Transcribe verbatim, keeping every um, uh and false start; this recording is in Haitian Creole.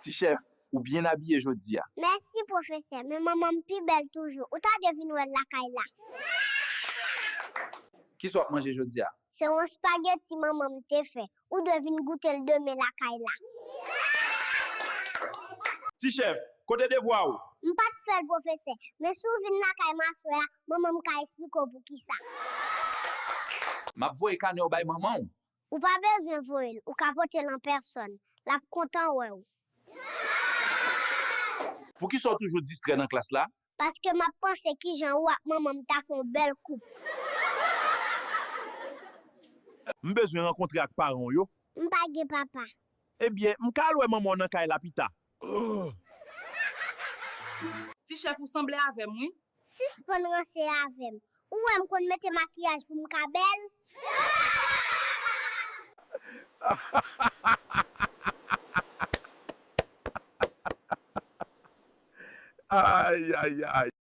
Ti chèf, ou byen abiye jodi a. Mèsi, pwofesè, men manman m pi bèl toujou. Ou ta dwe vin wè l lakay la. Kisa w ap manje jodi a? Se yon espageti manman m te fè. Ou dwe vin goute l demen lakay la. Ti chèf, kote devwa w? M pa t fè l, pwofesè, men si w vin lakay m aswè a, manman m ka eksplike w poukisa. M ap voye kanè w bay manman w. Ou pa bezwen voye l, ou ka pote l an pèsòn. L ap kontan wè w. Poukisa w toujou distrè nan klas la? Paske m ap panse kijan ou ak manman m ta fè yon bèl koup. M bezwen rankontre ak paran w yo. M pa gen papa. Ebyen, m ka al wè manman w nan kay la pita. Ti chèf, ou sanble avè m, wi. Sispann ranse avè m. Ou wè m konn mete makiyaj pou m ka bèl? Ay, ay, ay.